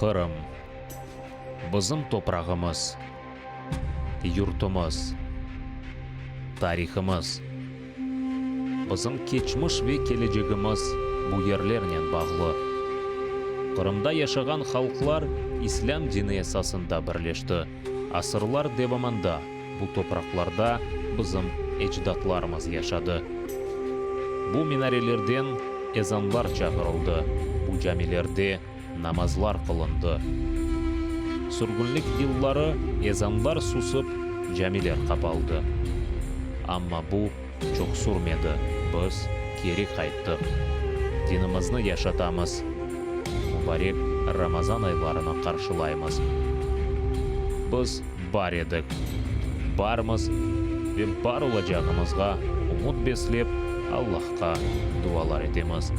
Qırım. Bizim toprağımız, yurtumız, tarihımız. Bizim keçmiş ve kelecegimiz bu yerlernen bağlı. Qırımda yaşağan halqlar İslâm dini esasında birleşti. Asırlar devamında bu topraqlarda bizim ecdatlarımız yaşadı. Bu minarelerden ezanlar çağırıldı, bu camilerde namazlar qılındı. Sürgünlik yılları ezanlar susıp, camiler qapaldı. Amma bu çoq sürmedi, biz keri qayttıq. Dinimizni yaşatamız, mubarek Ramazan aylarını qarşılaymız. Biz bar edik, barmız ve bar olacağımızğa ümüt beslep, Allahqa dualar etemiz.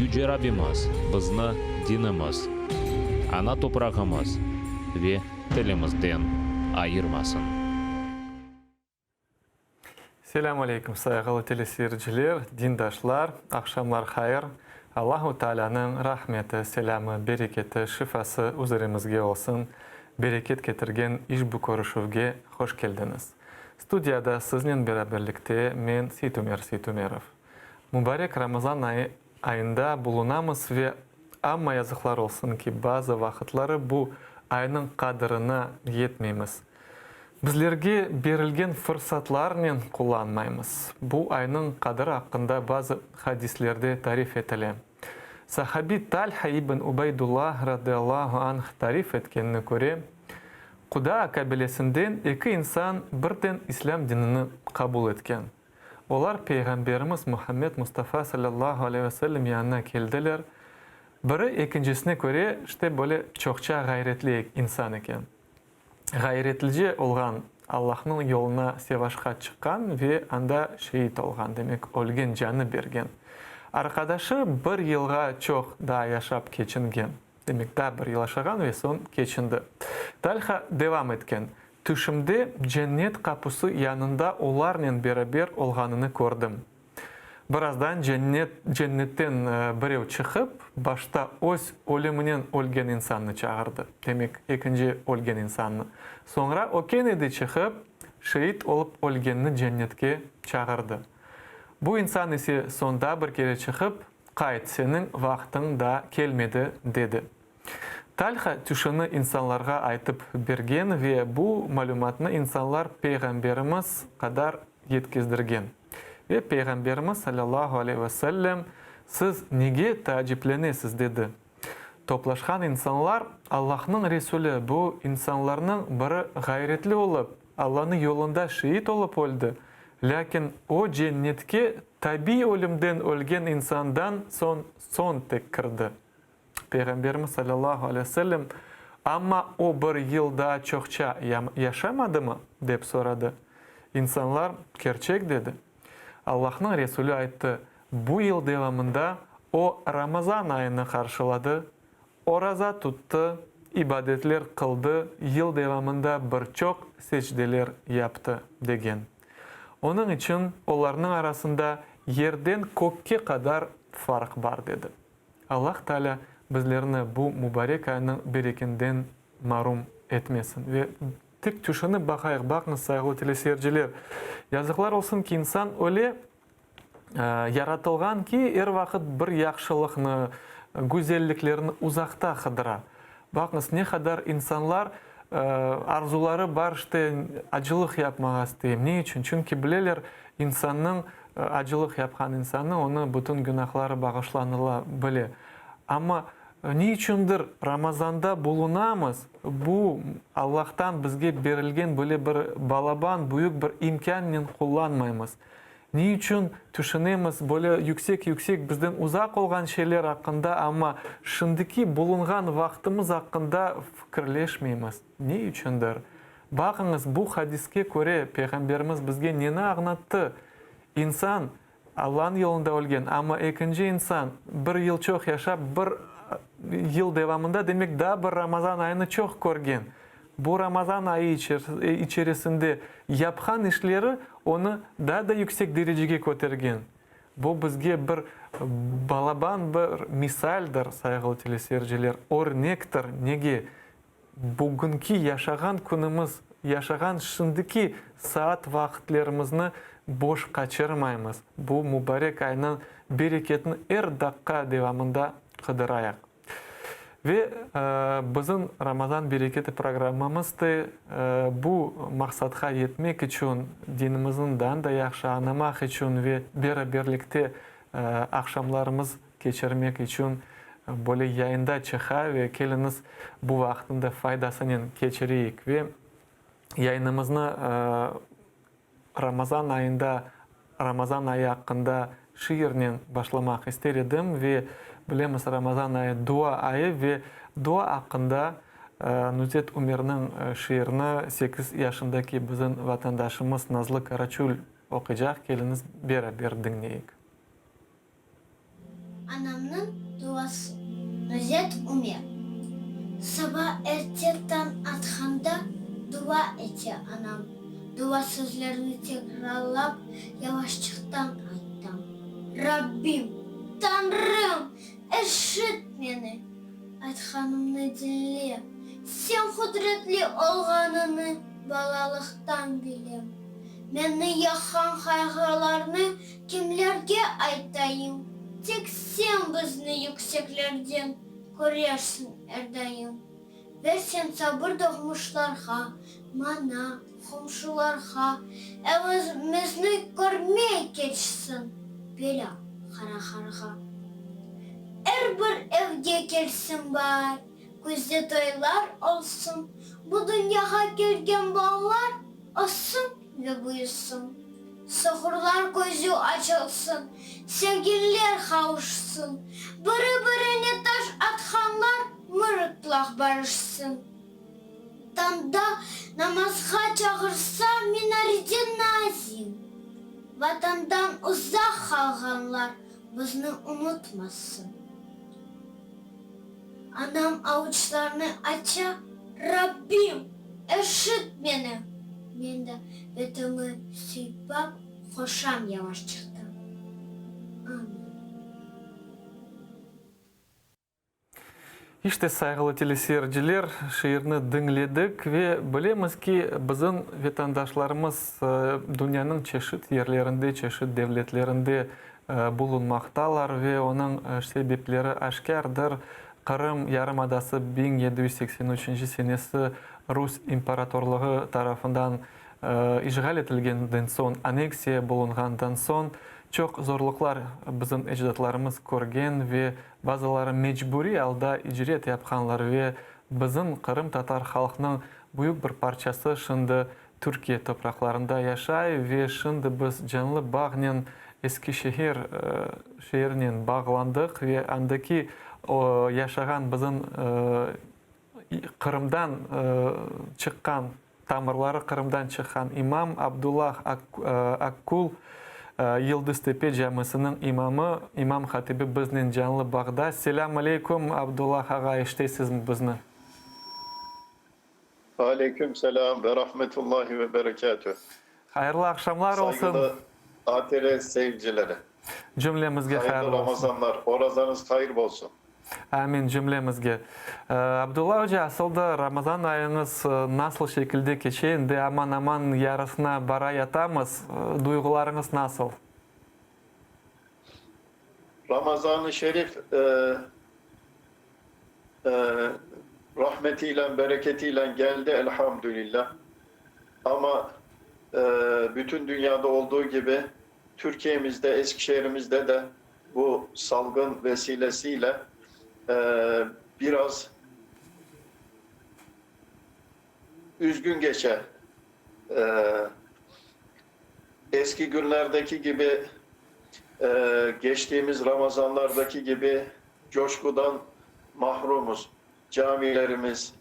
Yüce Rabbimiz bizni dinimiz, ana toprağımız ve tilimizden ayırmasın. Selâm aleyküm, sayğılı teleseyirciler, dindaşlar, aqşamlar hayır. Allahu Taalânıñ rahmeti, selâmı, bereketi, şifası üzerimizge olsun. Bereket ketirgen işbu körüşüvge hoş keldiñiz. Studiyada siznen beraberlikte men, Seytumer Seytumerov. Mubarek Ramazan ayı ayında bulunamız ve amma yazıqlar olsun ki, bazı vaqıtları bu aynıñ qadırına yetmeymiz. Bizlerge berilgen fırsatlarnen qullanmaymız. Bu aynıñ qadırı aqqında bazı hadislerde tarif etile. Sahabi Talha ibn Ubaydullah radıyallahu anh tarif etkenine köre, Qudaa qabilesinden eki insan birden İslâm dinini qabul etken. Olar Peyğamberimiz Muhammed Mustafa salâllahu aleyhi ve sellem yanına keldiler. Biri ekincisine köre, işte böyle çoqça ğayretli insan eken. Ğayretlice olğan, Allahnıñ yoluna sevaşqa çıqqan ve anda şeit olğan, demek, ölgen, canı bergen. Arqadaşı bir yılğa çoq daa yaşap keçingen. Demek, daa bir yıl yaşağan ve soñ keçindi. Talha devam etken, Tüşümde cennet qapusı yanında olarnen beraber olğanını kördim. Birazdan cennet, cennetten birev çıqıp, başta öz ölüminen ölgen insannı çağırdı, demek, ekinci ölgen insannı. Soñra o kene de çıqıp, şeit olıp ölgenni cennetke çağırdı. Bu insan ise soñ daa bir kere çıqıp, Qayt, seniñ vaqtıñ daa kelmedi, dedi. Talha tüşüni insanlarğa aytıp bergen ve bu malümatnı insanlar Peyğamberimiz qadar yetkizdirgen. Ve Peyğamberimiz salâllahu aleyhi ve sellem, Siz nege taaciplenesiz? dedi. Toplaşqan insanlar, Allahnıñ Resuli, bu insanlarnıñ biri ğayretli olıp, Allanıñ yolunda şeit olıp öldi, lâkin o cennetke tabiy ölümden ölgen insandan soñ soñ tek kirdi. Peyğamberimiz salâllahu aleyhi ve sellem, Amma o bir yıl daa çoqça yaşamadımı? dep soradı. İnsanlar, Kerçek, dedi. Allahnıñ Resulü ayttı, Bu yıl devamında o Ramazan ayını qarşıladı, oraza tuttı, ibadetler qıldı, yıl devamında bir çoq secdeler yaptı, degen. Onıñ içün olarnıñ arasında yerden kökke qadar farq bar, dedi. Allah Taalâ bizlerni bu mubarek aynıñ berekinden marum etmesin. Ve tek tüşünip baqayıq, baqıñız, sayğılı teleseyirciler, yazıqlar olsun ki, insan öyle yaratılğan ki, er vaqıt bir yahşılıqnı, güzelliklerni uzaqta qıdıra. Baqıñız, ne qadar insanlar arzuları bar, işte, acılıq yapmağa isteyim. Ne içün? Çünki bileler, insannıñ Acılıq yapqan insannıñ onı bütün günahları bağışlanıla bile. Amma ne içündir Ramazanda bulunamız, bu Allahtan bizge berilgen böyle bir balaban, büyük bir imkânnen qullanmaymız? Ne içün tüşünemiz böyle yüksek-yüksek bizden uzaq olğan şeyler aqqında, amma şimdiki bulunğan vaqtımız aqqında fikirleşmeymiz? Ne içündir? Baqıñız, bu hadiske köre Peyğamberimiz bizge neni añlattı? İnsan, Allanıñ yolunda ölgen, amma ekinci insan, bir yıl çoq yaşap, bir yıl devamında, demek, daa bir Ramazan ayını çoq körgen. Bu Ramazan ayı içerisinde yapqan işleri onı daa da yüksek derecege kötergen. Bu bizge bir. balaban bir misaldir, sayğılı teleseyirciler, örnektir. Nege? Bugünki yaşağan künümiz, yaşağan şimdiki saat vaqıtlerimizni boş qaçırmaymız, bu mubarek aynıñ bereketini er daqqa devamında qıdırayıq. Ve bizim Ramazan bereketi programmamız da bu maqsatqa yetmek içün, dinimizni daa da yahşı añlamaq içün ve beraberlikte aqşamlarımız keçirmek içün böyle yayında çıqa ve keliñiz bu vaqıtnı da faydasınen keçireyik ve yayınımıznı Ramazan ayında Ramazan ayı aqqında şiirnen başlamaq ister edim ve bilemiz Ramazan ayı dua ayı ve dua aqqında Nuzet Ümerniñ şiirini sekiz yaşındaki bizim vatandaşımız Nazlı Karaçül oquycaq, keliñiz beraber diñleyik. Anamnıñ duası. Nuzet Ümer. Saba erte tañ atqanda dua ete anam. Dua sözlerini tekrarlap yavaşçıqtan aytam. Rabbim, Tañrım, eşit meni, aytqanımnı diñle. Sen qudretli olğanıñnı balalıqtan bilem. Meni yaqqan qayğılarnı Kimlerge aytayım, tek sen bizni yükseklerden körersiñ er daim. Ver sen sabır doğmuşlarğa, maña, qomşularğa, evimizni körmey keçsin belâ qara qarğa. Er bir evge kelsin baar, küzde toylar olsun, bu dünyağa kelgen balalar össün ve büyüsün. Soqurlar közü açılsın, sevginler qavuşsın, biri-birine taş atqanlar mırtlaq barışsın. Tañda namazğa çağırsa minareden nazim, Vatandan uzaq qalğanlar bizni unutmasın. Anam avuçlarını aça, Rabbim, eşit meni! Men de betimi sıypap qoşam yavaşçıqtan, Amin. İşte, sayğılı teleseyirciler, şiirni diñledik ve bilemiz ki, bizim vetandaşlarımız dünyanıñ çeşit yerlerinde, çeşit devletlerinde bulunmaqtalar ve onıñ sebepleri aşkârdır, Qırım yarımadası 1783 senesi Rus imparatorlığı tarafından işğal etilgenden soñ, aneksiya bulunğandan soñ çoq zorluqlar bizim ecdatlarımız körgen ve bazıları mecburiy alda icret yapqanlar ve bizim qırımtatar halqnıñ büyük bir parçası şimdi Türkiye topraqlarında yaşay ve şimdi biz canlı bağnen Eskişehir şeerinen bağlandıq ve andaki yaşağan bizim Qırımdan çıqqan, tamırları Qırımdan çıqqan imam Abdullah Akkul Yıldıztepe camisiniñ imamı, imam hatibi biznen canlı bağda. Selâm aleyküm, Abdullah ağa, eşitesizmi bizni? Aleyküm selâm ve rahmetullahi ve berekâtüh. Hayırlı aqşamlar olsun. Sayğılı ATR seyircileri. Cümlemizge hayırlı Hayırlı olsun. Ramazanlar, orazañız hayır bolsun. Amin, cümlemizge. Abdulla oca, asıl da Ramazan ayıñız nasıl şekilde keçe? Endi aman-aman yarısına bara yatamız. Duyğularıñız nasıl? Ramazan-ı Şerif Rahmetiyle, bereketiyle geldi elhamdülillah. Ama bütün dünyada olduğu gibi Türkiye'mizde, Eskişehir'imizde de bu salgın vesilesiyle biraz üzgün geçe. Eski günlerdeki gibi, geçtiğimiz Ramazanlardaki gibi coşkudan mahrumuz. Camilerimiz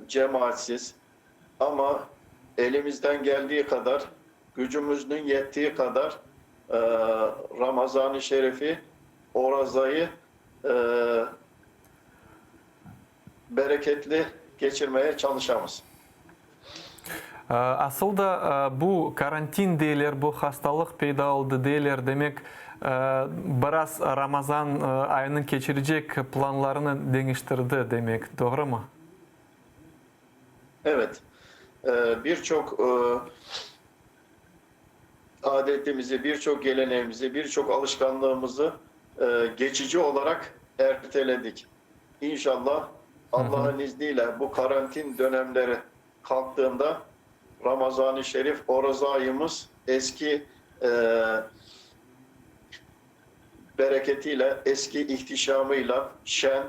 cemaatsiz, amma elimizden geldiği qadar, gücümüzniñ yettiği qadar Ramazan-ı Şerifi, orazayı bereketli keçirmeye çalışamız. Asıl da bu karantin deyler, bu hastalıq peyda oldı deyler, demek, Biraz Ramazan ayınıñ keçirecek planlarını deñiştirdi, demek, doğrumı? Evet. Bir çoq adetimizi, bir çoq geleneğimizi, bir çoq alışqanlığımızı geçici olaraq erteledik. İnşallah, Allah'ın izniyle bu karantin dönemleri kalktığında Ramazan-ı Şerif oraza ayımız eski bereketiyle, eski ihtişamıyla şen,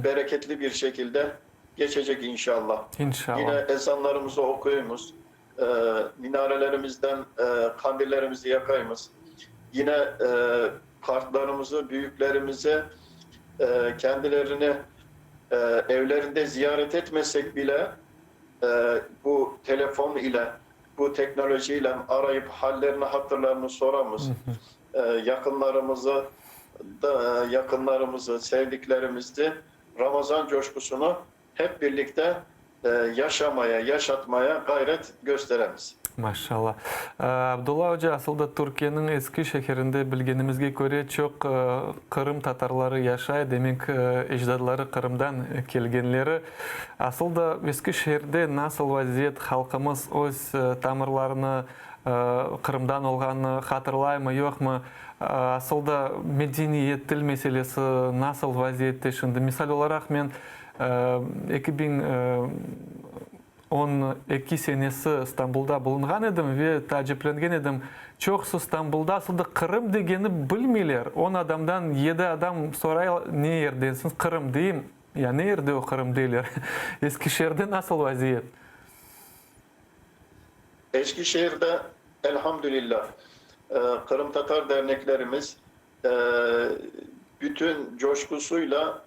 bereketli bir şekilde geçecek inşallah. İnşallah. Yine ezanlarımızı okuyumuz, minarelerimizden kandillerimizi yakayımız. Yine kartlarımızı, büyüklerimizi kendilerini evlerinde ziyaret etmesek bile bu telefon ile, bu teknolojiyle arayıp hallerini, hatırlarını soramız. Yaqınlarımızı da, yaqınlarımızı, sevdiklerimizi Ramazan coşqusunu hep birlikte yaşamaya, yaşatmaya gayret gösteremiz. Maşallah. Abdulla oca, asıl da Türkiyeniñ eski şeherinde bilgenimizge köre çoq Qırım tatarları yaşay, demek ecdadları Qırımdan kelgenleri. Asıl da eski şeherde nasıl vaziyet, halqımız öz tamırlarını Qırımdan olğanını hatırlaymı, yoqmı? Asıl da medeniyet, til meselesi nasıl vaziyette şimdi? Misal olaraq men 2012 senesi Stambulda bulunğan edim ve taaciplengen edim, çoqusı Stambulda asıl da Qırım degeni bilmeyler. On adamdan yedi adam soray, ne yerdensiñ? Qırım deyim. Ya ne yerde o Qırım deyler. Eskişehirde nasıl vaziyet? Eskişehirde, elhamdülillah, qırımtatar derneklerimiz bütün coşqusuyla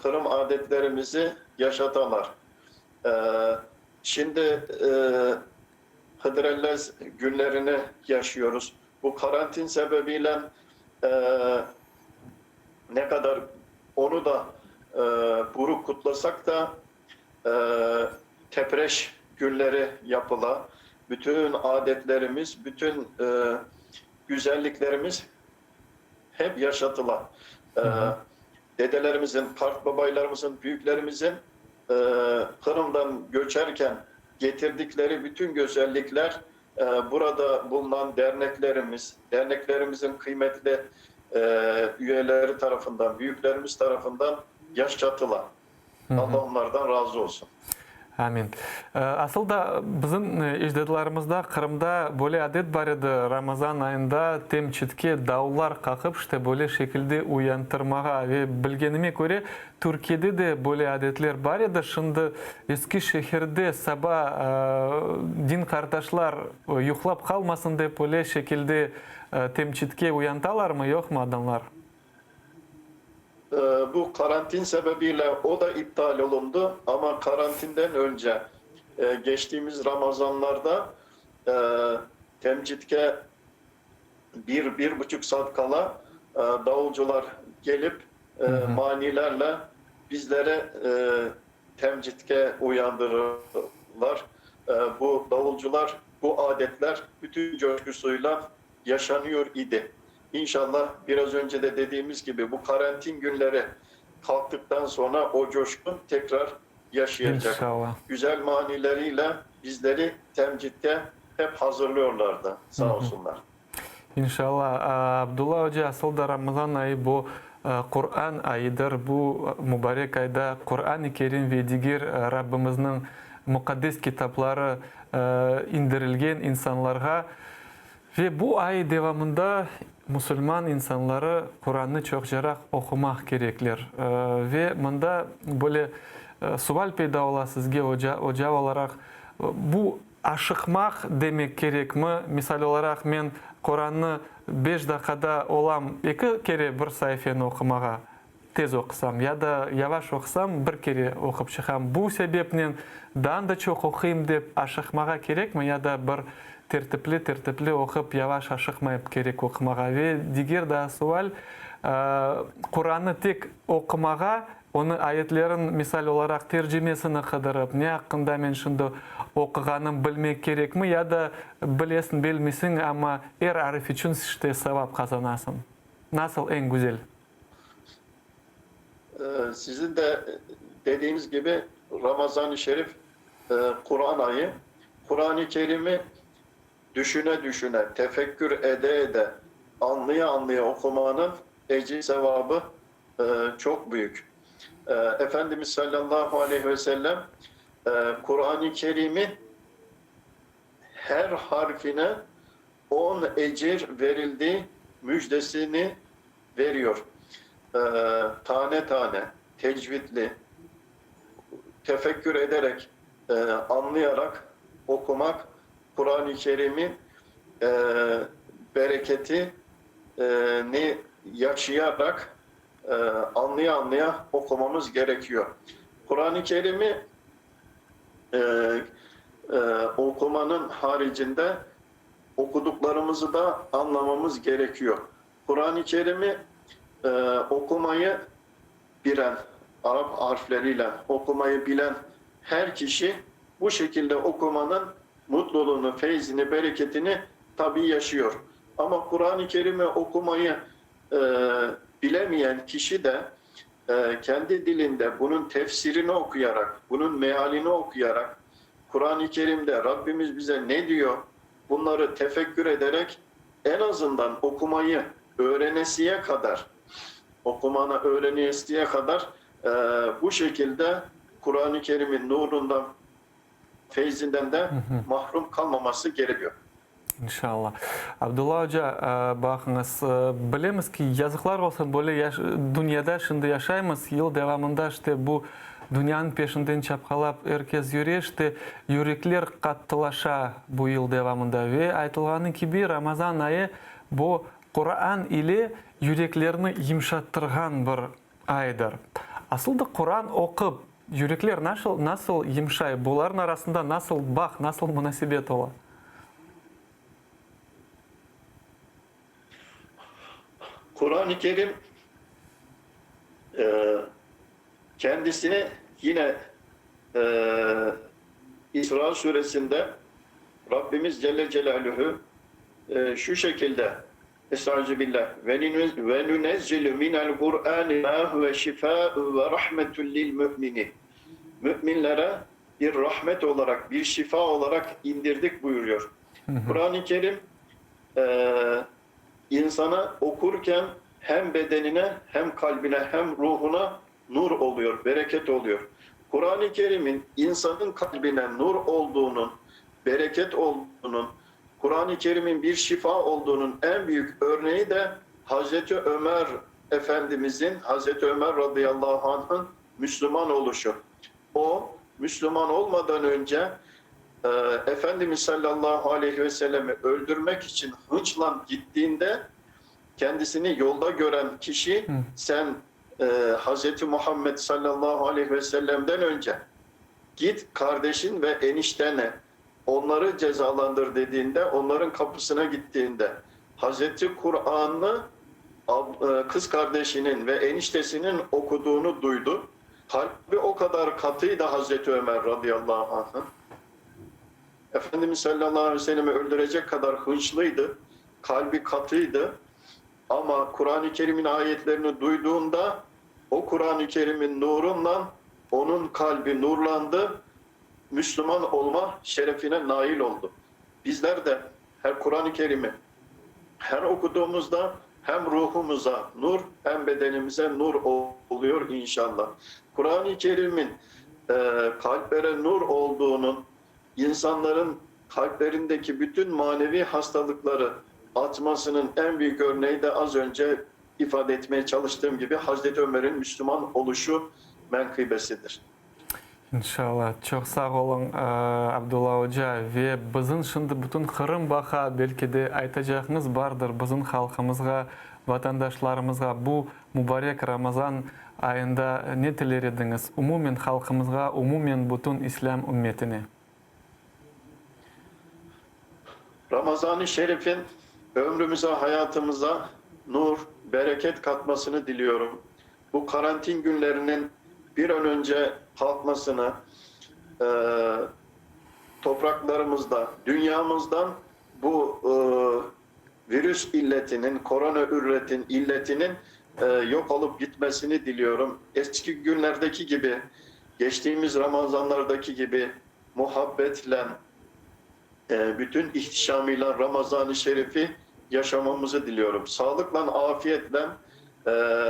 Qırım adetlerimizi yaşatalar. Şimdi Hıdırellez günlerini yaşıyoruz. Bu karantin sebebiyle ne qadar onı da buruk kutlasak da, tepreş günleri yapıla. Bütün adetlerimiz, bütün güzelliklerimiz hep yaşatıla. Dedelerimizin, qartbabaylarımızın, büyüklerimizin Qırımdan göçerken getirdikleri bütün güzellikler burada bulunan derneklerimiz, derneklerimizin qıymetli üyeleri tarafından, büyüklerimiz tarafından yaşatıla. Alla onlardan razı olsun. Amin. Asıl da bizim ecdadlarımızda Qırımda böyle adet bar edi, Ramazan ayında temçitke davullar qaqıp, işte böyle şekilde uyantırmağa. Ve bilgenime köre, Türkiyede de böyle adetler bar edi. Şimdi eski şehirde saba din qardaşlar yuqlap qalmasın dep öyle şekilde temçitke uyantalarmı, yoqmı adamlar? Bu karantin sebebiyle o da iptal olundı, amma karantinden önce geçtiğimiz Ramazanlarda temcitke bir, bir buçuk saat kala davulcular gelip manilerle bizleri temcitke uyandırırlar. Bu davulcular, bu adetler bütün coşkusuyla yaşanıyor idi. İnşallah biraz önce de dediğimiz gibi bu karantin günleri kalktıktan sonra o coşkun tekrar yaşayacak. İnşallah. Güzel manileriyle bizleri temcitte hep hazırlıyorlardı. Sağ olsunlar. İnşallah. Abdulla oca, asıl da Ramazan ayı bu Quran ayıdır. Bu mübarek ayda Quran-ı Kerim ve diger Rabbimizniñ muqaddes kitapları indirilgen insanlarğa. Ve bu ay devamında musulman insanları Qurannı çoqcaraq oqumaq kerekler. Ve mında böyle sual peyda ola sizge, oca, oca olaraq, bu aşıqmaq demek kerekmi? Misal olaraq, men Qurannı beş daqqada olam eki kere bir saifeni oqumağa, Tez oqusam, ya da yavaş oqusam, bir kere oqup çıqam. Bu sebepnen daa da çoq oquyım dep aşıqmağa kerekmi ya da bir tertipli tertipli oqup yavaş aşıqmayıp kerek oqumağa? Ve diger daa sual, Qurannı tek oqumağa. Onı ayetlerin, misal olaraq, tercimesini qıdırıp, ne aqqında men şimdi oquğanım bilmek kerekmi ya da bilesiñ, bilmeysiñ, amma er arif içün işte savap qazanasıñ? Nasıl eñ güzel? Sizin de dediğiniz kibi, Ramazan-ı Şerif Quran ayı. Quran-ı Kerimi düşüne-düşüne, tefekkür ede-ede, añlaya-añlaya oqumanıñ ecri-sevabı çoq büyük. Efendimiz sallallahu aleyhi ve sellem Quran-ı Kerimi her harfine on ecir verildi müjdesini veriyor. Tane-tane, tecvidli, tefekkür ederek, añlayarak oqumaq Quran-ı Kerim'in bereketi ni yaşayaraq, añlaya-añlaya oqumamız gerekiyor. Quran-ı Kerim'i oqumanıñ haricinde oqudıqlarımızı da añlamamız gerekiyor. Quran-ı Kerim'i oqumayı bilen, arap harfleriyle oqumayı bilen her kişi bu şekilde oqumanıñ mutluluğını, feyzini, bereketini tabiy yaşıyor. Amma Quran-ı Kerim'i oqumayı bilemeyen kişi de kendi dilinde bunıñ tefsirini oquyaraq, bunıñ mealini oquyaraq, Quran-ı Kerimde Rabbimiz bize ne diyor, bunları tefekkür ederek, eñ azından oqumayı öğrenesiye qadar, oqumanı öğrenesiye qadar bu şekilde Quran-ı Kerim'in nurundan, feyzinden de mahrum qalmaması gerekiyor. İnşallah. Abdulla oca, baqıñız, bilemiz ki, yazıqlar olsun, böyle yaş, dünyada şimdi yaşaymız, yıl devamında işte bu dünyanıñ peşinden çapqalap er kes yüre, işte yürekler qattılaşa bu yıl devamında ve aytılğanı kibi Ramazan ayı bu Quran ile yüreklerni yımşattırğan bir aydır. Asıl da Quran oqup, yürekler nasıl, nasıl yımşay, bularnıñ arasında nasıl bağ, nasıl munasebet ola? Quran-ı Kerim kendisini yine İsra suresinde Rabbimiz Celle Celaluhu şu şekilde Estaizu billah, Ve nunezzilu minel Kur'ani ma huve şifâ'un ve rahmetun lil mü'minin. Mü'minlere bir rahmet olarak, bir şifa olarak indirdik buyuruyor. Kur'an-ı Kerim insana okurken hem bedenine, hem kalbine, hem ruhuna nur oluyor, bereket oluyor. Kur'an-ı Kerim'in insanın kalbine nur olduğunun, bereket olduğunun, Kur'an-ı Kerim'in bir şifa olduğunun en büyük örneği de Hazreti Ömer Efendimizin, Hazreti Ömer radıyallahu anh'ın Müslüman oluşu. O, Müslüman olmadan önce Efendimiz sallallahu aleyhi ve sellemi öldürmek için hınçla gittiğinde kendisini yolda gören kişi sen Hazreti Muhammed sallallahu aleyhi ve sellem'den önce git kardeşin ve eniştene onları cezalandır dediğinde, onların kapısına gittiğinde Hazreti Kur'an'ı kız kardeşinin ve eniştesinin okuduğunu duydu. Kalbi o kadar katıydı Hazreti Ömer radıyallahu anh'ın. Efendimiz sallallahu aleyhi ve sellem'i öldürecek kadar hınçlıydı. Kalbi katıydı. Ama Kur'an-ı Kerim'in ayetlerini duyduğunda o Kur'an-ı Kerim'in nurundan onun kalbi nurlandı. Müslüman olma şerefine nail oldu. Bizler de her Kur'an-ı Kerim'i her okuduğumuzda hem ruhumuza nur hem bedenimize nur oluyor inşallah. Kur'an-ı Kerim'in kalplere nur olduğunun, insanların kalplerindeki bütün manevi hastalıkları atmasının en büyük örneği de az önce ifade etmeye çalıştığım gibi Hazreti Ömer'in Müslüman oluşu menkıbesidir. İnşallah. Çoq sağ oluñ, Abdulla oca. Ve bizim şimdi bütün Qırım baqa, belki de aytacağıñız bardır bizim halqımızğa, vatandaşlarımızğa bu mubarek Ramazan ayında ne tiler ediñiz, umumen halqımızğa, umumen bütün İslâm ümmetine? Ramazan-ı Şerif'in ömrümüze, hayatımıza nur, bereket katmasını diliyorum. Bu karantin günleriniñ. bir an önce qalqmasını, topraqlarımızda, dünyamızdan bu virüs illetiniñ, korona illetiniñ yoq olıp gitmesini diliyorum. Eski günlerdeki kibi, geçtiğimiz Ramazanlardaki kibi muhabbetle, bütün ihtişamıyla Ramazan-ı Şerifi yaşamamızı diliyorum. Sağlıqla, afiyetle,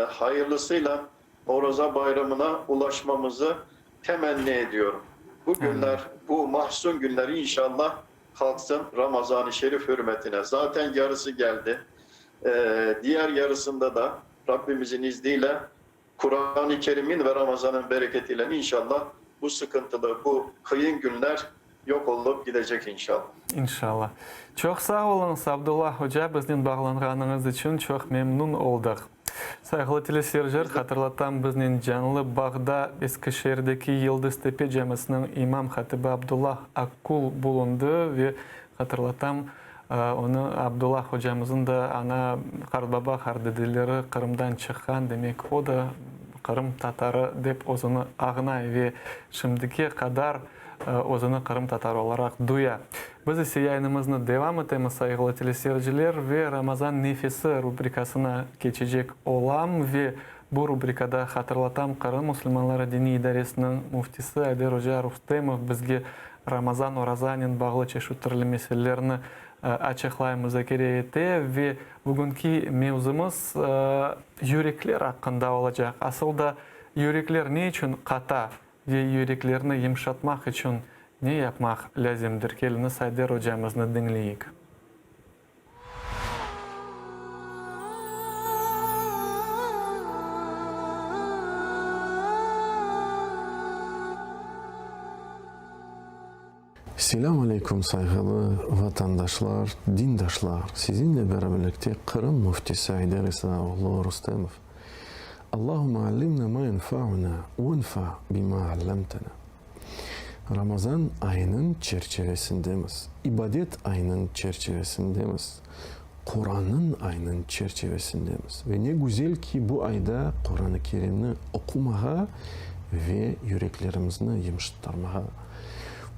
hayırlısıyla Oraza bayramına ulaşmamızı temenni ediyorum. Bu günler, bu mahzun günler inşallah qalqsın Ramazan-ı Şerif hürmetine. Zaten yarısı geldi. Diğer yarısında da Rabbimizin izniyle Quran-ı Kerimin ve Ramazan'ın bereketiyle inşallah bu sıkıntılı, bu qıyın günler yoq olup gidecek inşallah. İnşallah. Çoq sağ oluñız, Abdullah oca, biznen bağlanğanıñız içün çoq memnun oldıq. Sayğılı teleseyirciler, hatırlatam, biznen canlı bağda Eskişehirdeki Yıldız Tepe camisiniñ imam hatibi Abdullah Akkul bulundı ve hatırlatam, onı, Abdullah hocamıznıñ da ana, qartbaba, qartdedeleri Qırımdan çıqqan, demek, o da qırım tatarı dep özüni ağnay ve şimdiki qadar özüni qırım tatarı olaraq duya. Biz ise yayınımıznı devam etemiz, sayğılı teleseyirciler, ve Ramazan nefesi rubrikasına keçecek olam ve bu rubrikada, hatırlatam, Qırım musulmanları diniy idaresiniñ müftisi Ayder oca Rustemov bizge Ramazan orazanen bağlı çeşit türlü meselelerni açıqlay, muzakere ete ve bugünki mevzumız yürekler aqqında olacaq. Asıl da yürekler ne içün qata ve yüreklerni yımşatmaq içün ne yapmaq lâzimdir? Keliñiz, Ayder ocamıznı diñleyik. Selâm aleyküm, sayğılı vatandaşlar, dindaşlar! Sizinle beraberlikte Qırım Müftisi Ayder İsa oğlu Rustemov. Allahümme allimna ma yenfa'una venfa bima allamtana. Ramazan ayınıñ çerçevesindemiz, ibadet ayınıñ çerçevesindemiz, Qurannıñ ayınıñ çerçevesindemiz. Ve ne güzel ki, bu ayda Quran-ı Kerimni oqumağa ve yüreklerimizni yımşıttırmağa.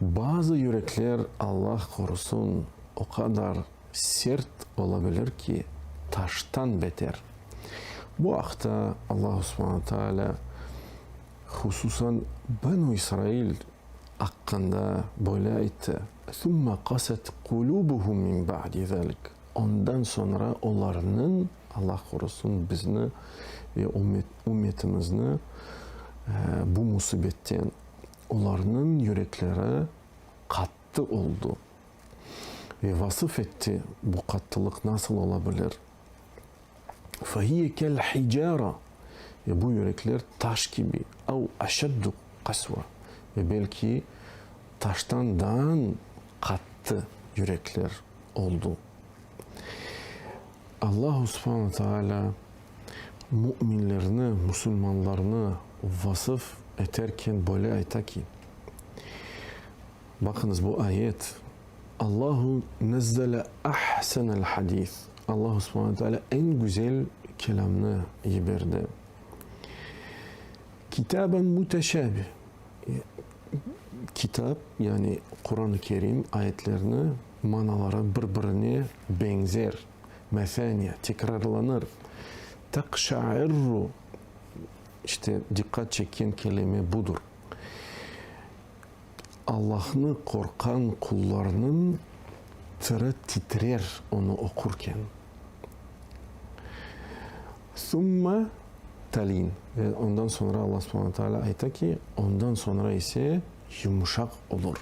Bazı yürekler, Allah qorusun, o qadar sert ola bilir ki, taştan beter. Bu aqta Allahu subhane taalâ hususan Benu İsrail aqqında böyle ayttı, Thumma qaset qulubuhum min ba'di zalik, Ondan soñra olarnıñ, Allah qorusun bizni ve ümmetimizni bu musibetten, olarnıñ yürekleri qattı oldu. Ve vasıf etti, bu qattılıq nasıl ola bilir? Fehiye kel-hicara, ve bu yürekler taş kibi, av aşeddu qasva, ve belki taştan daa qattı yürekler oldu. Allahu subhane taalâ müminlerni, musulmanlarnı vasıf eterken böyle ayta ki, Baqıñız, bu ayet, Allahu nezzele ahsenel hadis, Allahu subhane teala eñ güzel kelâmnı yiberdi. Kitaben muteşabih, kitap, yani Quran-ı Kerim ayetlerini manaları bir-birine beñzer, mesaniya, tekrarlanır. Taqşairru, işte diqqat çekken kelime budur. Allahnı qorqqan qullarnıñ tiri titrer onı oqurken. Summa talin, ve ondan soñra Allah subhane taalâ ayta ki, ondan soñra ise yumuşaq olur.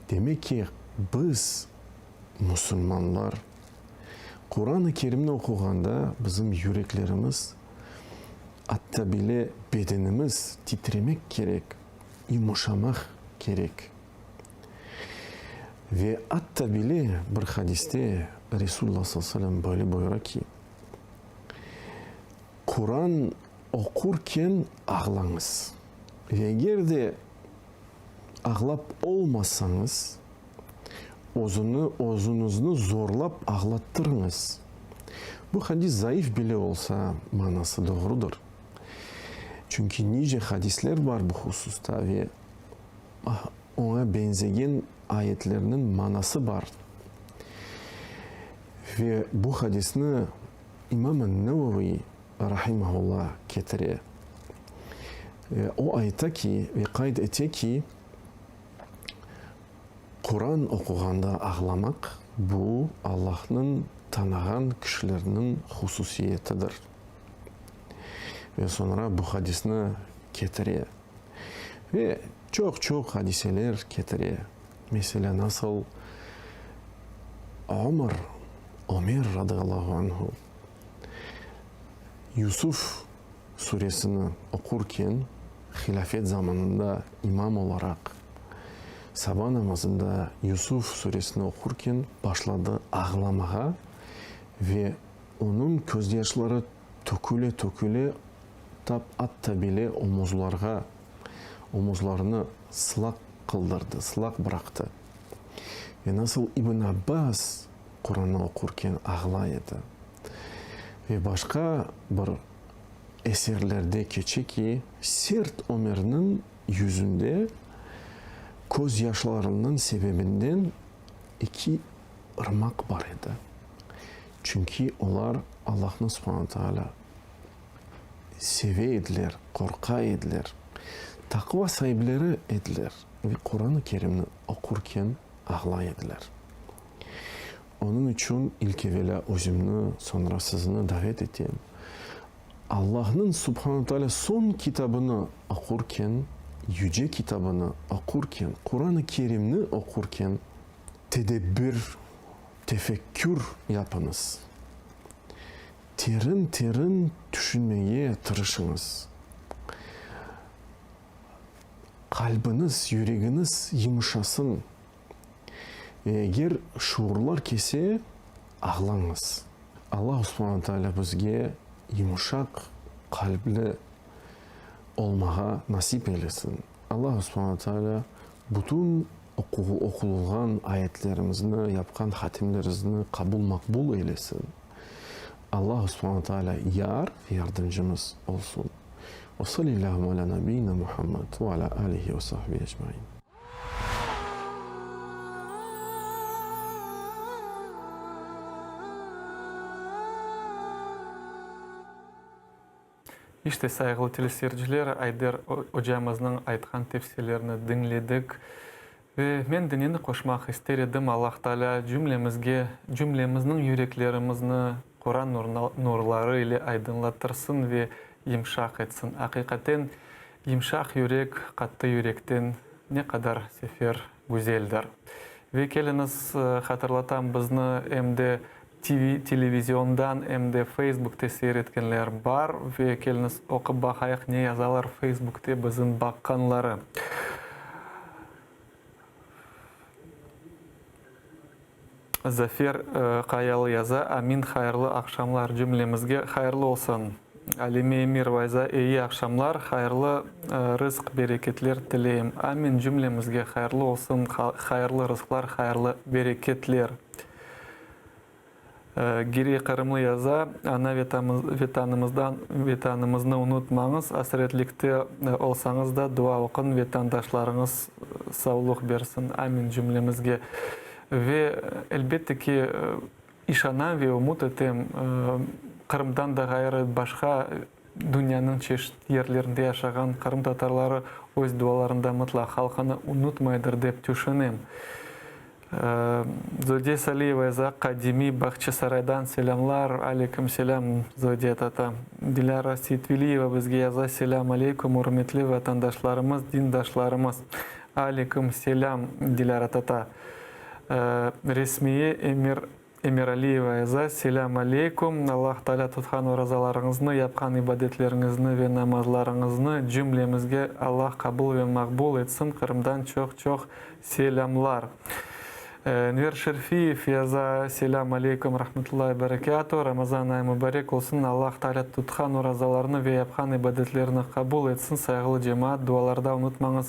Demek ki, biz, musulmanlar, Quran-ı Kerimni oquğanda bizim yüreklerimiz, atta bile bedenimiz titremek kerek. Yumuşamaq kerek. Ve atta bile bir hadiste Resulullah sallallahu aleyhi ve sellem böyle buyura ki, Quran oqurken ağlañız. Ve eger de ağlap olmasañız, özüni, özüñizni zorlap ağlattırıñız. Bu hadis zayıf bile olsa, manası doğrudır. Çünki nice hadisler bar bu hususta ve oña beñzegen ayetlerniñ manası bar. Ve bu hadisni İmam an-Nevevi, rahimahullah, ketire. Ve o ayta ki, ve qayd ete ki, Quran oquğanda ağlamaq, bu Allahnıñ tanığan kişilerniñ hususiyetidir. Ve soñra bu hadisni ketire. Ve çoq-çoq hadiseler ketire. Meselâ, nasıl Omar, Ömer radıyallahu anhu, Yusuf suresini oqurken, hilâfet zamanında imam olaraq, saba namazında Yusuf suresini oqurken başladı ağlamağa ve onıñ közyaşları töküle-töküle tap atta bile omuzlarğa, omuzlarını sılaq qıldırdı, sılaq bıraqtı. Ve nasıl İbn Abbas Qurannı oqurken ağlay edi. Ve başqa bir eserlerde keçe ki, sert Ömerniñ yüzünde közyaşlarınıñ sebebinden eki ırmaq bar edi. Çünki olar Allahnı subhana taalâ seve ediler, qorqa ediler, taqva saipleri ediler ve Quran-ı Kerimni oqurken ağlay ediler. Onıñ içün ilk evelâ özümni, soñra sizni davet etem, Allahnıñ subhana taalâ soñ kitabını oqurken, yüce kitabını oqurken, Quran-ı Kerimni oqurken, tedebbir, tefekkür yapıñız. Terin-terin tüşünmege tırışıñız. Qalbiñiz, yüregiñiz yımşasın. Ve eger şuurlar kelse, ağlañız. Allah subhane taalâ bizge yumuşaq qalbli olmağa nasip eylesin. Allah subhane taalâ bütün oqulğan ayetlerimizni, yapqan hatimlerimizni qabul-maqbul eylesin. Allah subhane taalâ yar ve yardımcımız olsun. Ve salillâhu alâ nabiyyina Muhammed ve alâ âlihi ve sahbihi ecmaîn. İşte, sayğılı teleseyirciler, Ayder ocamıznıñ aytqan tevsiyelerini diñledik. Ve men de neni qoşmaq ister edim, Allah Taalâ cümlemizge, cümlemizniñ yüreklerimizni Quran nurları ile aydınlattırsın ve yımşaq etsin. Aqiqaten, yımşaq yürek qattı yürekten ne qadar sefer güzeldir. Ve keliñiz, hatırlatam, bizni em de TV, televiziondan, em de Facebookte seyir etkenler bar. Ve keliñiz, oqup baqayıq, ne yazalar Facebookte bizim baqqanları. Zafer Qayalı yaza, Amin, hayırlı aqşamlar cümlemizge, hayırlı olsun. Alime Emirova yaza, Eyi aqşamlar, hayırlı rızq, bereketler tileyim. Amin, cümlemizge hayırlı olsun, hayırlı rızqlar, hayırlı bereketler. Girey Qırımlı yaza, Ana Vetanımızdan, Vetanımıznı unutmañız, asretlikte olsañız da dua oquñ, vetandaşlarıñız savluq bersin. Amin cümlemizge. Ve, elbette ki, işanam ve ümüt etem, Qırımdan da ğayrı başqa dünyanıñ çeşit yerlerinde yaşağan qırımtatarları öz dualarında mıtlaq halqını unutmaydır dep tüşünem. Zodiye Saliyeva yaza, Qadimiy Bağçasaraydan selâmlar. Aleyküm selâm, Zodiye tata. Dilâra Seytveliyeva bizge yaza, Selâm aleyküm, ürmetli vatandaşlarımız, dindaşlarımız. Aleyküm selâm, Dilâra tata. Resmiye Emir Emiraliyeva yaza, Selâm aleyküm, Allah Taalâ tutqan orazalarıñıznı, yapqan ibadetleriñizni ve namazlarıñıznı cümlemizge Allah qabul ve maqbul etsin, Qırımdan çoq-çoq Selâmlar. Enver Şerfiyev yaza, Selâm aleyküm rahmetullahi berekâtu, Ramazan ayı mübarek olsun, Allah Taalâ tutqan orazalarnı ve yapqan ibadetlerni qabul etsin, sayğılı cemaat, dualarda unutmañız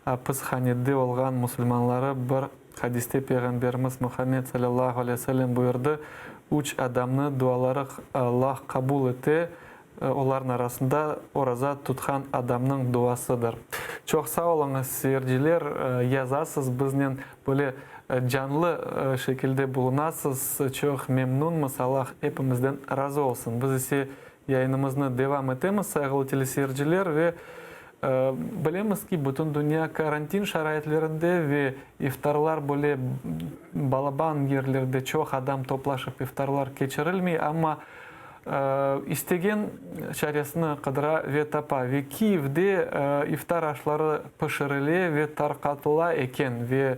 apishanede olğan musulmanları, bir hadiste Peyğamberimiz Muhammed salâllahu aleyhi ve sellem buyurdı, üç adamnı duaları Allah qabul ete. olarnıñ arasında oraza tutqan adamnıñ duasıdır. Çoq sağ oluñız, seyirciler, yazasız, biznen böyle canlı şekilde bulunasız, çoq memnunmız, Allah epimizden razı olsun. Biz ise yayınımıznı devam etemiz, sayğılı teleseyirciler, ve bilemiz ki, bütün dünya karantin şaraitlerinde ve iftarlar böyle balaban yerlerde çoq adam toplaşıp iftarlar keçirilmey, amma İstegen çaresini qıdıra ve tapa. Ve Kiyevde iftar aşları pişirile ve tarqatıla eken. Ve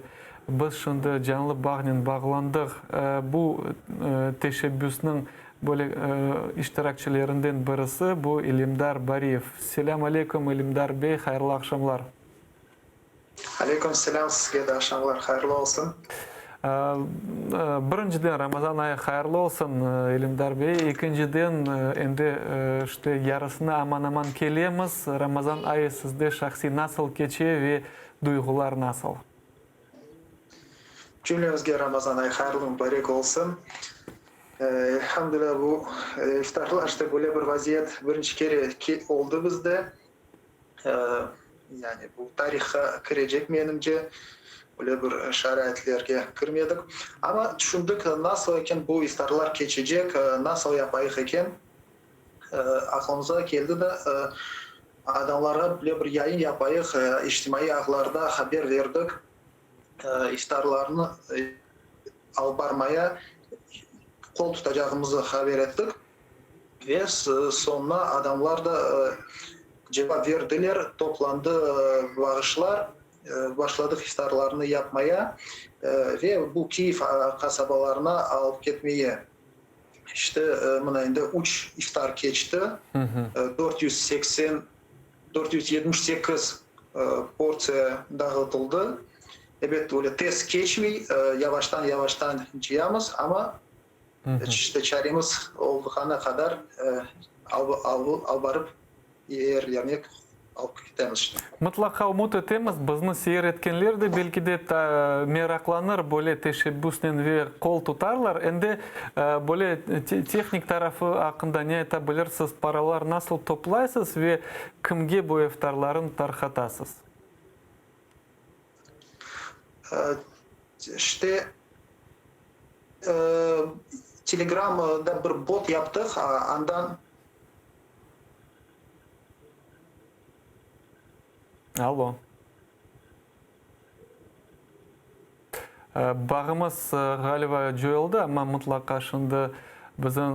biz şimdi canlı bağnen bağlandıq. Bu teşebbüsniñ böyle iştirakçilerinden birisi, bu İlimdar Bariyev. Selâm aleyküm, İlimdar bey, hayırlı aqşamlar. Aleyküm selâm, sizge de aqşamlar hayırlı olsun. Birinciden, Ramazan ayı hayırlı olsun, İlimdar bey. Ekinciden, endi işte yarısına aman-aman kelemiz. Ramazan ayı sizde şahsiy nasıl keçe ve duyğular nasıl? Cümlemizge Ramazan ayı hayırlı mübarek olsun. Elhamdülilâ, bu iftarlar işte böyle bir vaziyet birinci kere oldı bizde. Yani bu tarihqa kirecek menimce, öyle bir şaraitlerge kirmedik. Amma tüşündik, nasıl eken bu iftarlar keçecek, nasıl yapayıq eken. Aqlımıza keldi de, adamlarğa böyle bir yayın yapayıq, içtimaiy ağlarda haber berdik, iftarlarnı alıp barmaya qol tutacağımızı haber ettik. Ve soñuna adamlar da cevap berdiler, toplandı bağışlar, başladıq iftarlarnı yapmaya ve bu Kiyev qasabalarına alıp ketmeye. İşte, mına endi üç iftar keçti, 480, 478 portsiya dağıtıldı. Ebet, öyle tez keçmey, yavaştan-yavaştan cıyamız, amma İşte çaremiz olğanı qadar alıp barıp yerlerine alıp ketemiz işte. Mıtlaqa ümüt etemiz, bizni seyir etkenler de belki de meraqlanır böyle teşebbüsnen ve qol tutarlar. Endi böyle tehnik tarafı aqqında ne ayta bilirsiz, paralar nasıl toplaysız ve kimge bu iftarlarnı tarqatasız? İşte, Telegramda bir bot yaptıq, andan. Allo. Bağımız, ğaliba, coyuldı, amma mıtlaqa şimdi bizim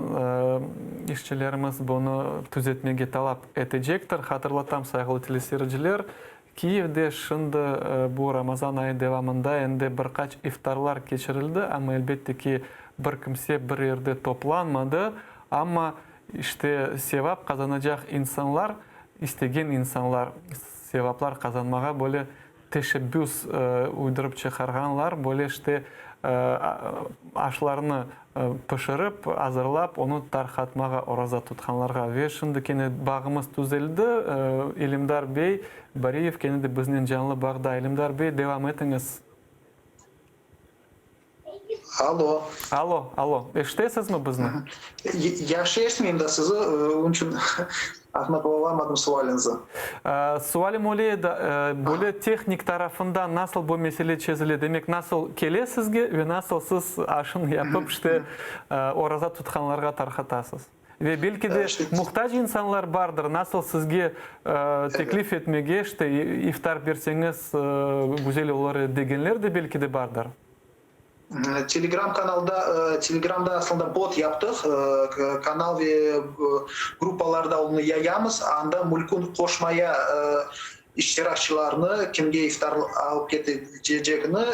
işçilerimiz bunı tüzetmege talap etecektir. Hatırlatam, sayğılı teleseyirciler, Kiyevde şimdi bu Ramazan ayı devamında endi bir qaç iftarlar keçirildi, amma, elbette ki, bir kimse bir yerde toplanmadı. Amma, işte, sevap qazanacaq insanlar, istegen insanlar sevaplar qazanmağa böyle teşebbüs uydurıp çıqarğanlar, böyle, işte, aşlarnı pişirip, azırlap, onı tarqatmağa oraza tutqanlarğa. Ve şimdi kene bağımız tüzeldi. İlimdar bey Bariyev kene de biznen canlı bağda. İlimdar bey, devam etiñiz. Alo. Alo, alo. Eşitesizmi bizni? Yahşı eşitmeyim da sizi, onıñ içün añlap olamadım sualiñizi. Sualim öyle edi, böyle tehnik tarafından nasıl bu mesele çezile, demek nasıl kele sizge ve nasıl siz aşını yapıp, işte, oraza tutqanlarğa tarqatasız? Ve belki de muhtac insanlar bardır, nasıl sizge teklif etmege, işte, iftar berseñiz güzel olur edi degenler de belki de bardır. Telegram kanalda, Telegramda aslında bot yaptıq, kanal ve gruppalarda onı yayamız, anda mülkün qoşmaya iştirakçılarnı, kimge iftar alıp ketecegini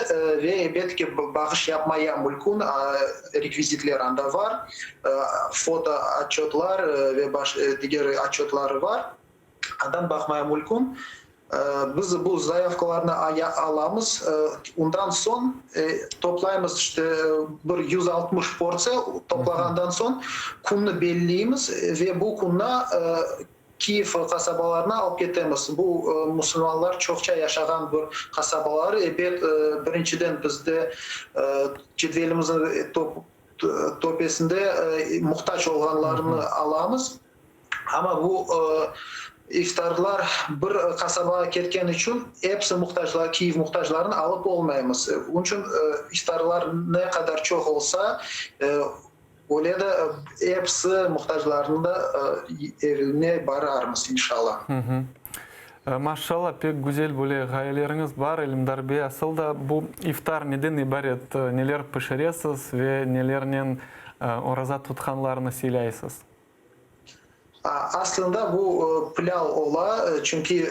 ve ebet ki, bağış yapmaya mülkün, rekvizitler anda bar, foto otçötlar ve diger otçötları bar. Adam baqmaya mülkün. Biz bu zayavkalarnı alamız, ondan soñ toplaymız, işte, bir 160 portsiya toplağandan soñ künni belleymiz ve bu künni Kiyev qasabalarına alıp ketemiz. Bu musulmanlar çoqça yaşağan bir qasabalar. Ebet, birinciden bizde cedvelimizniñ töpesinde muhtac olğanlarnı alamız. Amma bu iftarlar bir qasabağa ketken içün episi muhtaclar, Kiyev muhtaclarını alıp olmaymız. Onıñ içün iftarlar ne qadar çoq olsa, öyle de episi muhtaclarnı da evine bararmız, inşallah. Maşallah, pek güzel böyle ğayeleriñiz bar, Elimdar bey. Asıl da bu iftar neden ibaret, neler pişiresiz ve nelernen oraza tutqanlarnı sıylaysız? Aslında bu pilâv ola, çünki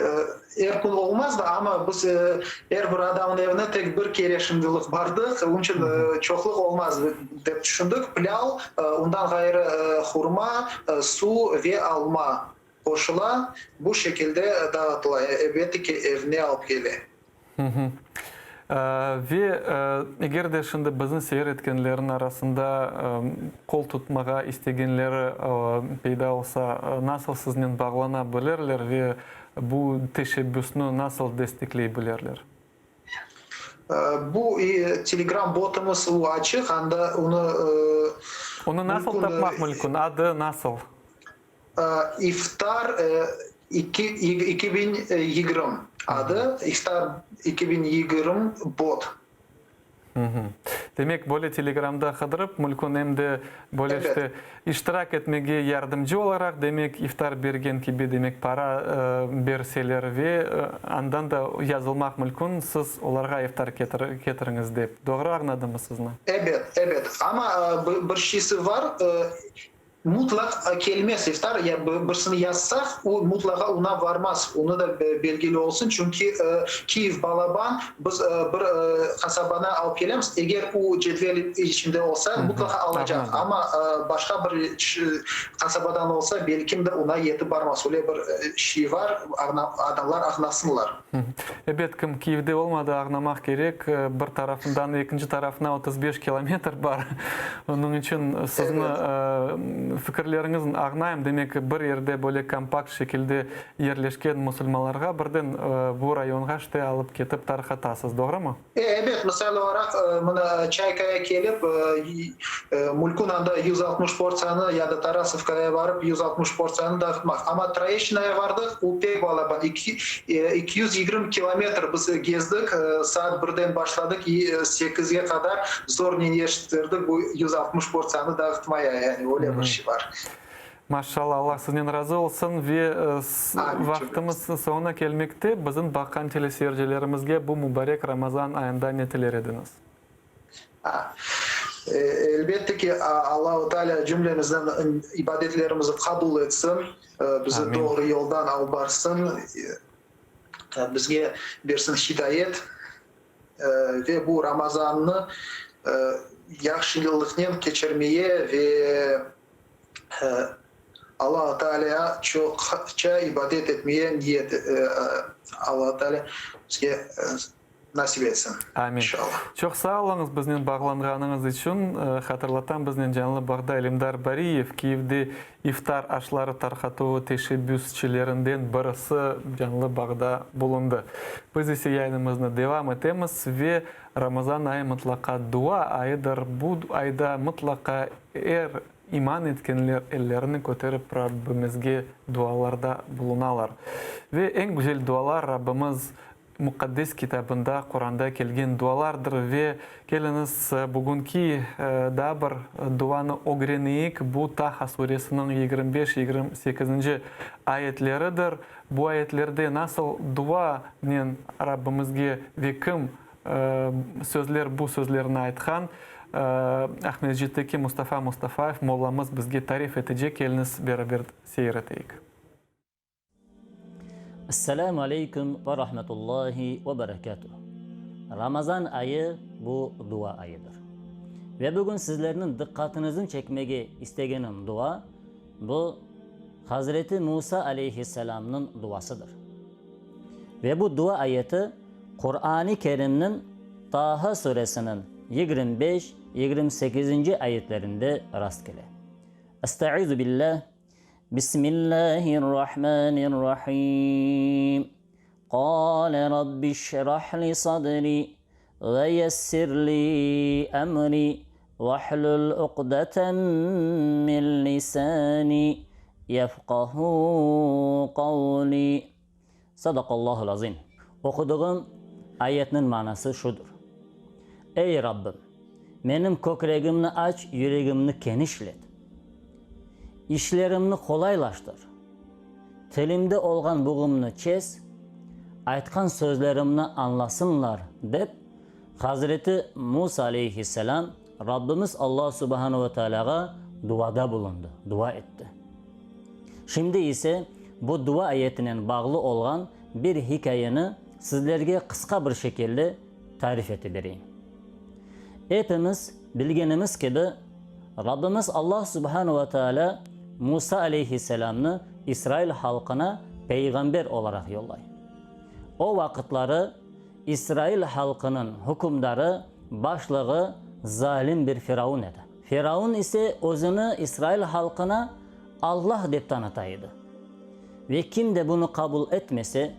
er kün olmaz da, amma biz er bir adamnıñ evine tek bir kere şimdilik bardıq, onıñ içün çoqluq olmaz dep tüşündik. Pilâv, ondan ğayrı hurma, suv ve alma qoşula, bu şekilde dağıtıla, elbette ki, evine alıp kele. Ve eger de şimdi bizni seyir etkenlerniñ arasında qol tutmağa istegenleri peyda olsa, nasıl siznen bağlana bilirler ve bu teşebbüsni nasıl destekley bilirler? Bu Telegram botumız, o açıq, anda onı Onı nasıl tapmaq mümkün? Adı nasıl? İftar 2020 adı, İftar 2020 bot. Demek, böyle Telegramda qıdırıp, mülkün em de böyle işte iştirak etmege yardımcı olaraq, demek, iftar bergen kibi, demek, para berseler ve andan da yazılmaq mülkün, siz olarğa iftar ketiriñiz dep. Doğru añladımmı sizni? Ebet, ebet. Amma bir şeysi bar, Mutlaq kelmez iftar, ya birisini yazsaq, o mutlaqa ona varmaz, onı da belgili olsun, çünki Kiyev balaban, biz bir qasabanı alıp kelemiz, eger o cedvel içinde olsa, mutlaqa alacaq, amma başqa bir qasabadan olsa, belkim de ona yetip barmaz, öyle bir şey var, adamlar añlasınlar. Ebet, kim Kiyevde olmadı, añlamaq kerek, bir tarafından ekinci tarafına 35 kilometr bar. Onıñ içün sizni fikirleriñizni añlayım. Demek, bir yerde böyle kompakt şekilde yerleşken musulmanlarğa birden bu rayonğa işte alıp ketip tarqatasız, doğrumı? Ebet, misal olaraq, mına Çaykaya kelip, mülkün anda 160 portsiyanı ya da Tarasovkaya barıp 160 portsiyanı dağıtmaq. Amma Troyeşçinaya bardıq, o pek balaban, 220 kilometr biz gezdik, saat birden başladıq, sekizge qadar zornen yetiştirdik bu 160 portsiyanı dağıtmaya, yani öyle bir şey bar. Maşallah, Allah siznen razı olsun ve vaqtımız soñuna kelmekte. Bizim baqqan teleseyircilerimizge bu mübarek Ramazan ayında ne tiler ediñiz? Elbette ki, Allahu Teala cümlemizniñ ibadetlerimizi qabul etsin, bizi doğru yoldan alıp barsın, bizge bersin hidayet ve bu Ramazannı yahşılıqnen keçirmeye ve Alla Taalâğa çoqça ibadet etmeye niyet Alla Taalâ bizge nasip etsin, Amin. inşallah. Çoq sağ oluñız biznen bağlanğanıñız içün. Hatırlatam, biznen canlı bağda Elimdar Bariyev, Kiyevde iftar aşları tarqatuvı teşebbüsçilerinden birisi canlı bağda bulundı. Biz ise yayınımıznı devam etemiz ve Ramazan ayı mıtlaqa dua ayıdır. Bu ayda mıtlaqa er İman etkenler ellerini köterip Rabbimizge dualarda bulunalar. Ve eñ güzel dualar Rabbimiz Muqaddes Kitabında, Quranda kelgen dualardır. Ve keliñiz, bugünki daa bir duanı ögreneyik, bu Taha suresiniñ 25, 28-nci ayetleridir. Bu ayetlerde nasıl duanen Rabbimizge ve kim Sözler bu sözlerni aytqan Aqmescitteki Mustafa Mustafayev mollamız bizge tarif etecek, keliñiz beraber seyir eteyik. Esselâmu aleyküm ve rahmetullahi ve berekâtuh. Ramazan ayı bu dua ayıdır. Ve bugün sizlerniñ diqqatıñıznı çekmege istegenim dua, bu Hazreti Musa aleyhisselâmnıñ duasıdır. Ve bu dua ayeti Qur'an-ı Kerimniñ Taha suresiniñ 25, 28-nci ayetlerinde rastkele. Estaizu billah, Bismillahirrahmanirrahim. Qale rabbişrah li sadri ve yessir li emri vahlul uqdeten min lisani. Yefqahu qavli. Sadaqallahul azim. Oqudığım ayetniñ manası şudur, Ey, Rabbim, menim kökregimni aç, yüregimni kenişlet. İşlerimni qolaylaştır. Tilimde olğan buğumnı çez, aytqan sözlerimni añlasınlar, dep, Hazreti Musa aleyhisselam Rabbimiz Alla subahanu ve tealâğa duada bulundı, dua etti. Şimdi ise bu dua ayetinen bağlı olğan bir hikâyeni sizlerge qısqa bir şekilde tarif ete bereyim. Epimiz bilgenimiz kibi, Rabbimiz Alla subhanu ve tealâ Musa aleyhisselâmnı İsrail halqına peyğamber olaraq yollay. O vaqıtları İsrail halqınıñ hükümdarı, başlığı zalim bir Firavun edi. Firavun ise özüni İsrail halqına Allah dep tanıta edi. Ve kim de bunı qabul etmese,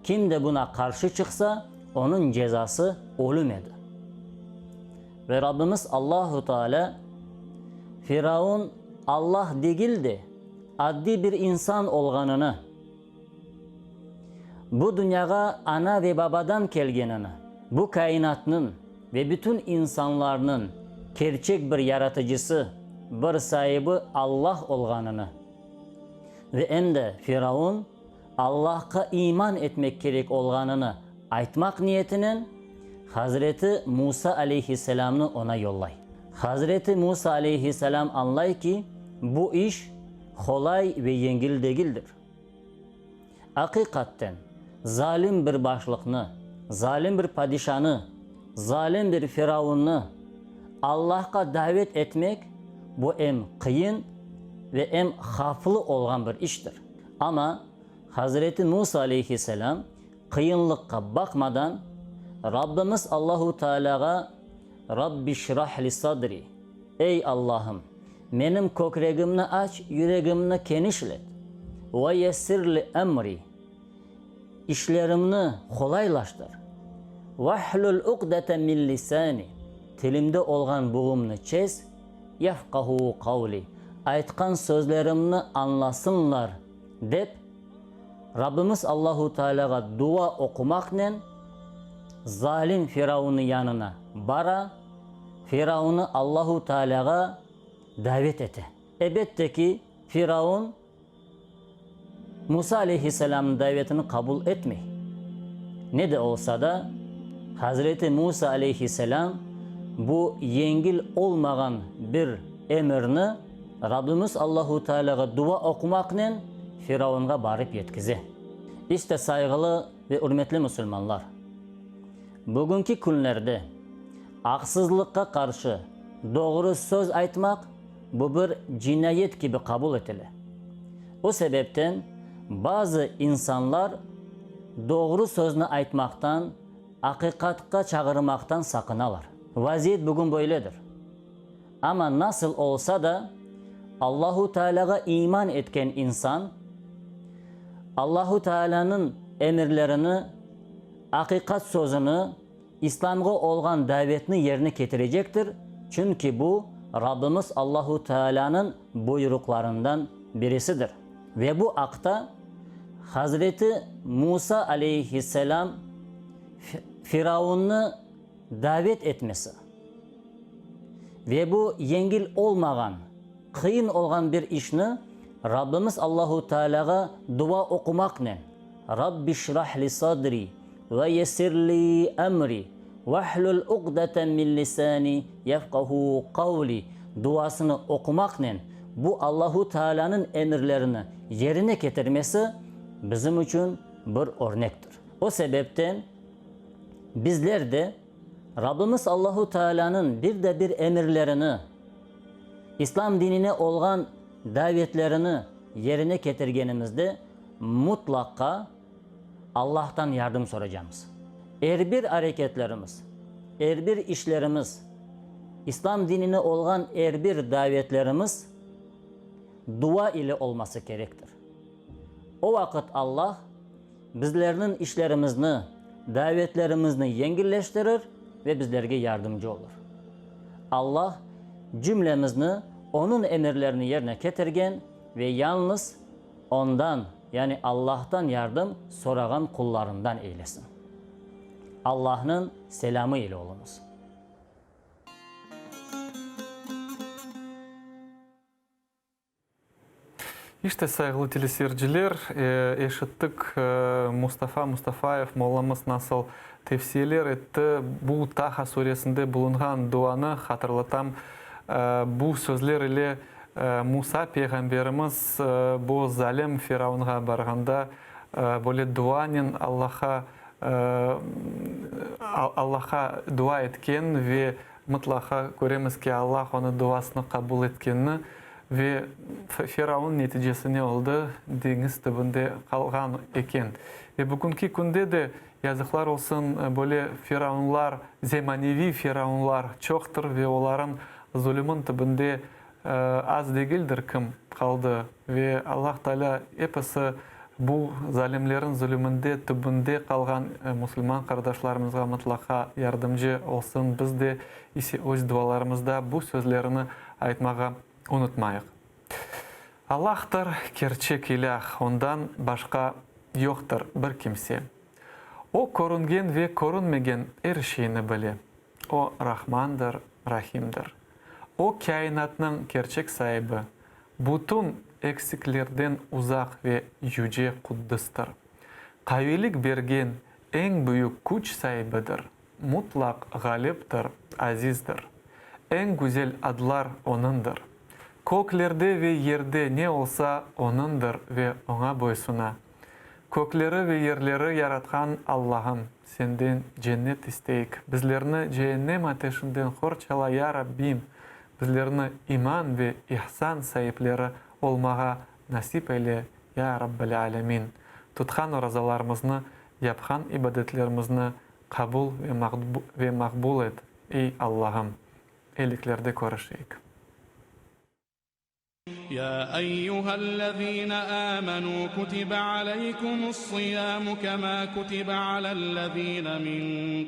kim de buna qarşı çıqsa, onıñ cezası ölüm edi. Ve Rabbimiz Allahu Teala Firavun Allah degil de, addiy bir insan olğanını, Bu dünyağa ana ve babadan kelgenini, bu kâinatnıñ ve bütün insanlarnıñ kerçek bir yaratıcısı, bir saibi Allah olğanını ve em de Firaun Allahqa iman etmek kerek olğanını aytmaq niyetinen Hazreti Musa aleyhisselâmnı oña yollay. Hazreti Musa aleyhisselâm añlay ki, bu iş qolay ve yengil degildir. Aqiqatten, zalim bir başlıqnı, zalim bir padişanı, zalim bir firavunnı Allahqa davet etmek, bu em qıyın ve em havflı olğan bir iştir. Amma Hazreti Musa aleyhisselâm qıyınlıqqa baqmadan, Rabbimiz Allahu Tealâğa, Rabbişrah li sadri, Ey Allahım, menim kökregimni aç, yüregimni kenişlet, ve yessir li emri, işlerimni qolaylaştır, vahlul uqdeten min lisani, tilimde olğan buğumnı çez, yefqahu qavli, aytqan sözlerimni añlasınlar, dep, Rabbimiz Allahu Tealâğa dua oqumaqnen zalim Firavunnıñ yanına bara, Firavunnı Allahu Tealâğa davet ete. Ebette ki, Firavun Musa aleyhisselâmnıñ davetini qabul etmey. Ne de olsa da, Hazreti Musa aleyhisselâm bu yengil olmağan bir emirni Rabbimiz Allahu Tealâğa dua oqumaqnen Firavunğa barıp yetkize. İşte, sayğılı ve ürmetli musulmanlar, bugünki künlerde aqsızlıqqa qarşı doğru söz aytmaq bu bir cinayet kibi qabul etile. O sebepten bazı insanlar doğru sözni aytmaqtan, aqiqatqa çağırmaqtan saqınalar. Vaziyet bugün böyledir. Amma nasıl olsa da, Allahu Tealâğa iman etken insan, Allahu Tealânıñ emirlerini, aqiqat sözüni, İslamğa olğan davetni yerine ketirecektir, çünki bu, Rabbimiz Allahu Tealânıñ buyruqlarından birisidir. Ve bu aqta Hazreti Musa aleyhisselâm Firavunnı davet etmesi ve bu yengil olmağan, qıyın olğan bir işni Rabbimiz Allahu Tealâğa dua oqumaqnen, Rabbişrah li sadri ve yessir li emri vahlul uqdeten min lisani yefqahu qavli duasını oqumaqnen bu Allahu Tealânıñ emirlerini yerine ketirmesi bizim içün bir örnektir. O sebepten Bizler de Rabbimiz Allahu Tealânıñ bir de bir emirlerini, İslam dinine olğan davetlerini yerine ketirgenimizde mutlaqa Allahtan yardım soracamız. Er bir areketlerimiz, er bir işlerimiz, İslam dinine olğan er bir davetlerimiz dua ile olması kerektir. O vaqıt Allah Bizlerniñ işlerimizni, davetlerimizni yengilleştirir ve bizlerge yardımcı olur. Allah cümlemizni Onıñ emirlerini yerine ketirgen. ve yalnız Ondan, yani Allahtan yardım sorağan qullarından eylesin. Allahnıñ selâmı ile oluñız. İşte, sayğılı teleseyirciler, eşittik, Mustafa Mustafayev mollamız nasıl tevsiyeler etti. Bu Taha suresinde bulunğan duanı hatırlatam. Bu sözler ile Musa peyğamberimiz bu zalim Firaunğa barğanda böyle duanen Allahqa Allahqa dua etken ve mıtlaqa köremiz ki, Allah onıñ duasını qabul etkenini Ve Firaun neticesi ne oldı? Deñiz tübünde qalğan eken. Ve bugünki künde de, yazıqlar olsun, böyle firaunlar, zemaneviy firaunlar çoqtır ve olarıñ zulümın tübünde az degildir kim qaldı. Ve Allah Taalâ episi bu zalimlerin zulüminde tübünde qalğan musulman qardaşlarımızğa mıtlaqa yardımcı olsun. Biz de ise öz dualarımızda bu sözlerini aytmağa unutmayıq. Allahtır kerçek ilâh, Ondan başqa yoqtır bir kimse. O, körüngen ve körünmegen er şeyni bile. O, Rahmandır, Rahimdir. O, kâinatnıñ kerçek saibi, bütün eksiklerden uzaq ve yüce Quddustır. Qaviylik bergen eñ büyük küç saibidir. Mutlaq ğaliptir, azizdir. Eñ güzel adlar Onıñdır. Köklerde ve yerde ne olsa, Onıñdır ve Oña boysuna. Kökleri ve yerleri yaratqan Allahım, Senden cennet isteyik. Bizlerni ceennem ateşinden qorçala, ya Rabbim! Bizlerni iman ve ihsan saipleri olmağa nasip eyle, ya Rabbel Alemin! Tutqan orazalarımıznı, yapqan ibadetlerimizni Qabul ve maqbul et, ey Allahım! Eyliklerde körüşeyik. Ya eyyühellezine âmenû kutibe aleykumus-siyâmu kemâ kutibe alellezîne min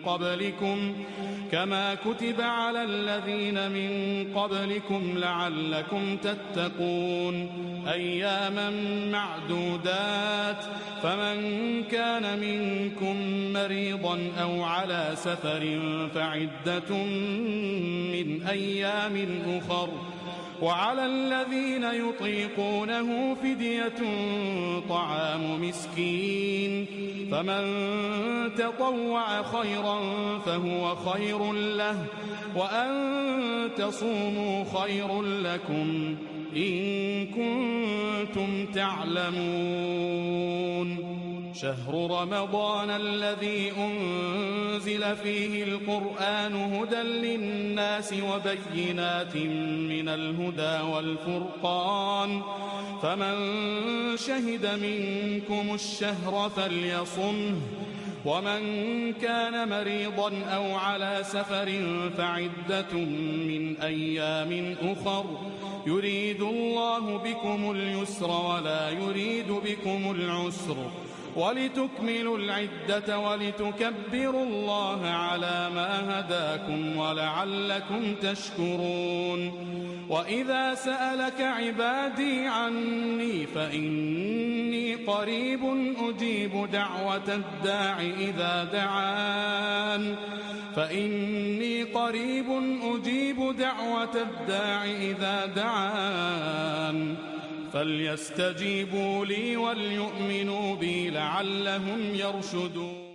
qablikum kemâ kutibe alellezîne min qablikum leallekum tettekûn eyyâmen me'dûdât Femen kâne minkum merîdan ev alâ seferin fe'iddetun min eyyâmin uhar ve alellezîne yutîkûnehu fidyetun ta'âmu miskîn femen tetavva'a hayran fehuve hayrun leh ve en tesûmû hayrun lekum. İn kuntum te'lemûn. Şehru Ramazânellezî unzile fîhil Kur'ânu huden linnâsi ve beyinâtin minel hudâ vel furqân. Femen şehide minkumuş-şehre felyasumh. Ve men kâne merîdan ev alâ seferin fe'iddetun min eyyâmin uhar. Yuridullahu bikumul yusra ve lâ yuridu bikumul usr ve litukmilul iddete ve litukebbirullaha alâ mâ hedâkum ve leallekum teşkurûn. Ve izâ se'eleke ibâdî annî fe innî qarîbun ucîbu da'veted-dâ'i izâ de'ân. Fe-inni qaribun ucibu de'veted-dâ'i izâ de'ân, felyestecîbû lî vel-yu'minû bî le'allehum yerşudûn.